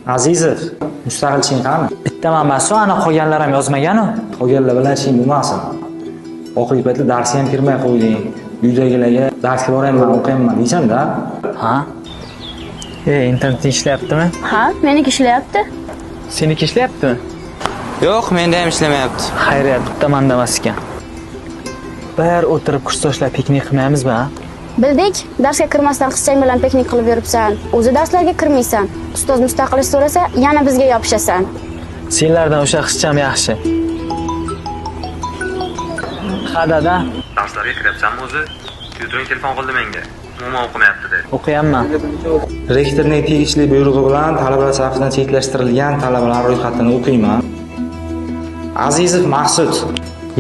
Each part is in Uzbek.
Azizov, mustaqil ishing qani? Bittaman emas-u, ana qolganlar ham yozmagan-u. Qolganlar bilan ishing bo'lmasin. Oxirgi paytda darsga ham kirmay qo'yding. Uydagilarga darsga boryapman, o'qiyapman deysan-da. Ha? Internet ishlayaptimi? Ha, meniki ishlayapti. Seniki ishlayaptimi? Yo'q, menda ham ishlamayapti. Xayriyat, bitta menda emas ekan. Bir o'tirib kursdoshlar piknik qilmaymizmi, ha? Bildik, darsga kirmasdan qizchang bilan piknik qilib yuribsan. O'zi darslarga kirmaysan. Ustoz mustaqil ish so'rasa, yana bizga yopishasan. Senlardan o'sha qizcham yaxshi. Ha, dada. Darslarga kiryapsanmi o'zi? Tyutoring telefon qildi menga. Umuman o'qimayapti dedi. O'qiyapman. Rektorning tegishli buyrug'i bilan talabalar safidan chetlashtirilgan talabalar ro'yxatini o'qiyman. Azizov Maqsud.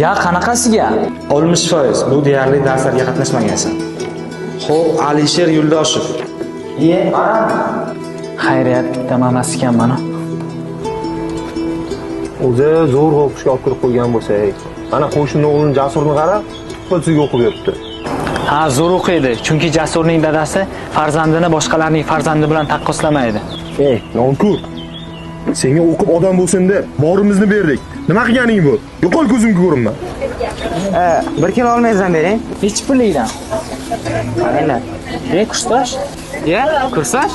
Ya qanaqasiga? 60%. Bu deyarli darslarga qatnashmagansan. Xo'p, Alisher Yo'ldoshev. Ye, Xayriyat, bitta emas ekan mana. O'zi zo'rg'a o'qishga olib kirib qo'ygan bo'lsak, mana qo'shni o'g'lini Jasurni qara, tuppa-tuzuk o'qib yuribdi. Ha, zo'r o'qiydi, chunki Jasurning dadasi farzandini boshqalarning farzandi bilan taqqoslamaydi. Ey, nonko'r. Senga o'qib odam bo'lsin deb borimizni berdik. Nima qilganing bu? Yo'qol ko'zimga ko'rinma. 1 kilo olmangizdan bering. Nechi pullikdan? Qaranglar. Kursdosh? Ya, kursdosh?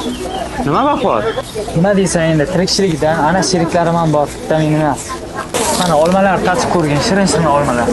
Nima ahvol? Nima deysan endi, tirikchilikdan ana sheriklarim ham bor, bitta men emas. Mana olmalar tatib ko'rgin, shirin-shirin olmalar.